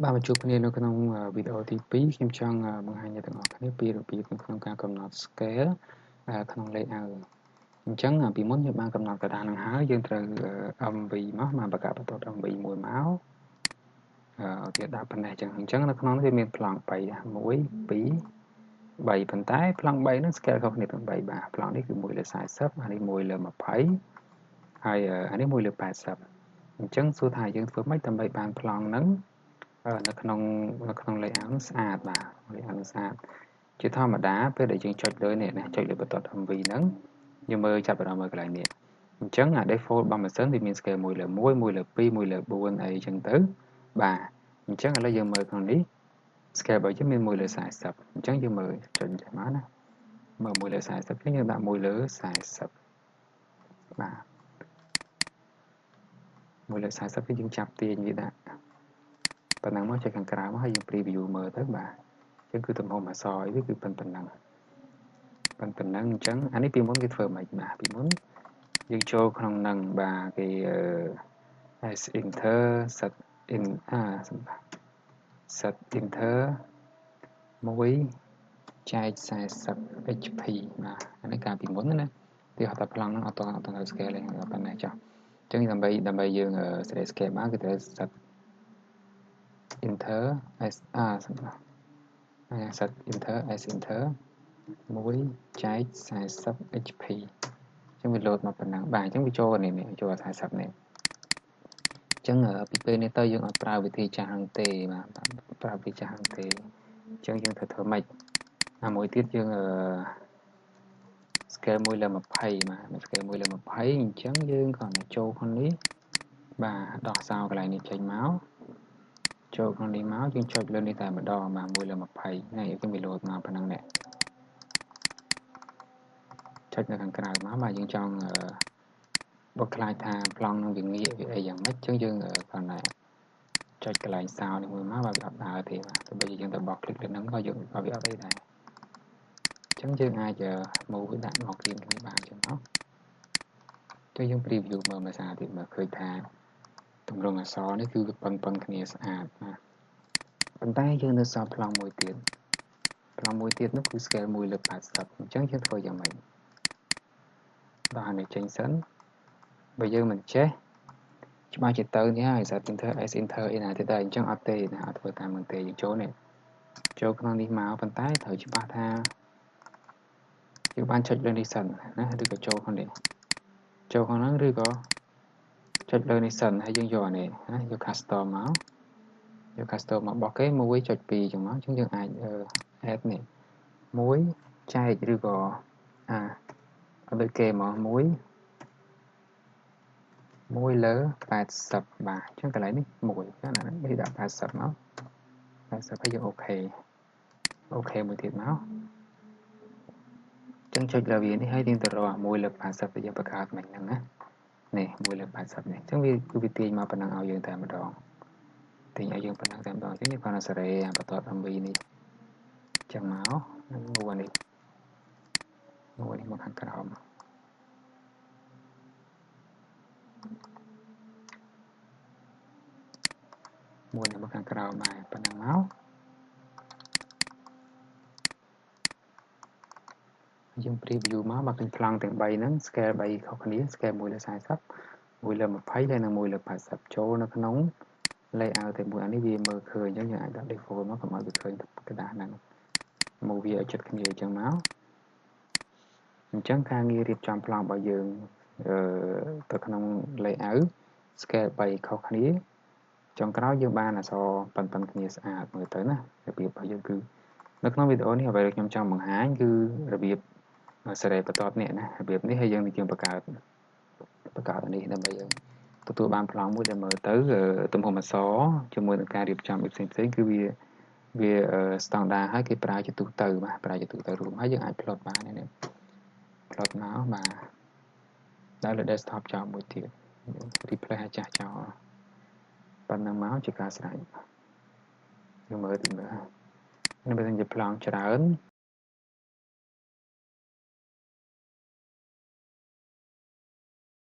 បាទមកជួបគ្នានៅក្នុងវីដេអូទី2ខ្ញុំចង់បង្ហាញអ្នកទាំងអស់គ្នាពីរបៀបនៅក្នុងការកំណត់ scale ក្នុង layout អញ្ចឹងពីមុនយើងបានកំណត់ក្រដាសនឹងហើយយើងត្រូវ MV មកមកបង្កើតបន្ទាត់ MV មួយមកវាដាក់ប៉ុណ្ណេះអញ្ចឹងនៅក្នុងនេះវាមានប្លង់3 1 2 3ប៉ុន្តែប្លង់3ហ្នឹង scale ខុសគ្នាទាំង3បាទប្លង់នេះគឺ1លើ40អានេះ1លើ20ហើយអានេះ1លើ80អញ្ចឹងសួរថាយើងធ្វើម៉េចដើម្បីបានប្លង់ហ្នឹងនៅក្នុង layout ស្អាតបាទ layout ស្អាតជាធម្មតាពេលដែលយើងចុចលើនេះណាចុចលើបន្ទាត់ MV ហ្នឹងយើងមើលចាប់អារម្មណ៍មើលកន្លែងនេះអញ្ចឹងអា default របស់ម៉ាស៊ីនវាមាន scale 1លើ1 1លើ2 1លើ4អីចឹងទៅបាទអញ្ចឹងឥឡូវយើងមើលក្នុងនេះ scale របស់យើងមាន1លើ40អញ្ចឹងយើងមើលចុចចេះមកណាមើល1លើ40យើងដាក់1លើ40បាទ1លើ40គឺយើងចាប់ទាញវាដាក់ប៉ុណ្ណឹងមកចុចខាងក្រៅមកហើយយើង preview មើលទៅបាទអញ្ចឹងគឺទំហំអក្សរអីវាគឺប៉ុណ្ណឹងប៉ុណ្ណឹងអញ្ចឹងអានេះពីមុនគេធ្វើមិនបាទពីមុនយើងចូលក្នុងនឹងបាទគេ s enter set in set enter 1ចែក40 hp បាទអានេះកាលពីមុនណាទីហៅថាប្លង់ហ្នឹងអត់តទៅ scale ទេប៉ុណ្ណេះចុះអញ្ចឹងដើម្បីយើង set scale បានគឺត្រូវ set enter s a set enter s enter 1ចែក40 hp អញ្ចឹងវាលោតមកប៉ុណ្ណឹងបាទអញ្ចឹងវាចូលនេះចូល40នេះអញ្ចឹងពីពេលនេះទៅយើងអត់ប្រើវិធីចាស់ហ្នឹងទេបាទប្រើវិធីចាស់ហ្នឹងទេអញ្ចឹងយើងត្រូវធ្វើម៉េចអាមួយទៀតយើង scale 1លើ20បាទ scale 1លើ20អញ្ចឹងយើងគ្រាន់តែចូលក្នុងនេះបាទដោះសោកន្លែងនេះចេញមកចូលក្នុងនេះមកយើងចុចលើនេះតែម្ដងបាទ1លើ20នេះយើងវាលោតមកប៉ុណ្ណឹងនេះចុចនៅខាងក្រៅមកបាទយើងចង់បើខ្លាចថាប្លង់នឹងវាងាកវាអីយ៉ាងម៉េចអញ្ចឹងយើងគ្រាន់តែចុចកន្លែងសោនេះមួយមកបាទវាអត់ដើរទេបាទទោះបីយើងទៅបោះคลิกលើហ្នឹងក៏យើងក៏វាអត់អីដែរអញ្ចឹងយើងអាចមកវាដាក់មកគៀនគ្នាបានអញ្ចឹងមកចុះយើង preview មើលមួយសារទៀតមើលឃើញថាទម្រង់អក្សរនេះគឺប៉ុនៗគ្នាស្អាតបាទប៉ុន្តែយើងនៅសល់ប្លង់មួយទៀតប្លង់មួយទៀតនោះគឺ scale 1លើ80អញ្ចឹងយើងធ្វើយ៉ាងម៉េចដោះអានេះចេញសិនបើយើងមិនចេះច្បាស់ជាទៅនេះហើយ set enter s enter អីណាទៀតដែរអញ្ចឹងអត់ទេណាអត់ធ្វើតាមនឹងទេយើងចូលនេះចូលក្នុងនេះមកប៉ុន្តែត្រូវច្បាស់ថាយើងបានចុចលើនេះសិនណាឬក៏ចូលក្នុងនេះចូលក្នុងហ្នឹងឬក៏ចុចលើនេះសិនហើយយើងយកអានេះណាយក custom មកយក custom មករបស់គេ 1.2 ចឹងមកអញ្ចឹងយើងអាច add នេះ1ចែកឬក៏អាអត់ដូចគេមក1 1លើ80បាទអញ្ចឹងកន្លែងនេះ1ចឹងអានេះដាក់80មក80ហើយយើងអូខេមួយទៀតមកអញ្ចឹងចុចលើវានេះហើយយើងទៅរក1លើ80ដែលយើងបង្កើតមិញហ្នឹងណានេះ1លើ80នេះអញ្ចឹងវាគឺវាទាញមកប៉ុណ្ណឹងឲ្យយើងតែម្ដងទាញឲ្យយើងប៉ុណ្ណឹងតែម្ដងអញ្ចឹងយើងគ្រាន់តែសេរីអាបន្ទាត់ MV នេះអញ្ចឹងមកមួយនេះមួយនេះមកខាងក្រោមមួយនេះមកខាងក្រោមដែរប៉ុណ្ណឹងមកយើង preview មកមកឃើញប្លង់ទាំង3ហ្នឹង scale 3ខុសគ្នា scale 1លើ40 1លើ20ហើយនិង1លើ80ចូលនៅក្នុង layout តែមួយអានេះវាមើលឃើញអញ្ចឹងយើងអាចដាក់ default មកកុំឲ្យវាឃើញក្រដាសហ្នឹងមកវាឲ្យចិត្តគ្នាអញ្ចឹងមកអញ្ចឹងការងាររៀបចំប្លង់របស់យើងទៅក្នុង layout scale 3ខុសគ្នាចុងក្រោយយើងបានអក្សរប៉ុនៗគ្នាស្អាតមើលទៅណារបៀបរបស់យើងគឺនៅក្នុងវីដេអូនេះអ្វីដែលខ្ញុំចង់បង្ហាញគឺរបៀបសេរីបន្ទាត់នេះណារបៀបនេះហើយយើងនឹងបង្កើតនេះដើម្បីយើងទទួលបានប្លង់មួយដែលមើលទៅទំហំអក្សរជាមួយនឹងការរៀបចំផ្សេងៗគឺវាស្តង់ដារហើយគេប្រើជាទូទៅបាទប្រើជាទូទៅរួមហើយយើងអាច plot បាននេះ plot មកបាទដាក់លើ desktop ចោលមួយទៀត replace ឲ្យចាស់ចោលប៉ុណ្ណឹងមកជាការស្រេចយើងមើលទីមើលនេះបើសិនជាប្លង់ច្រើន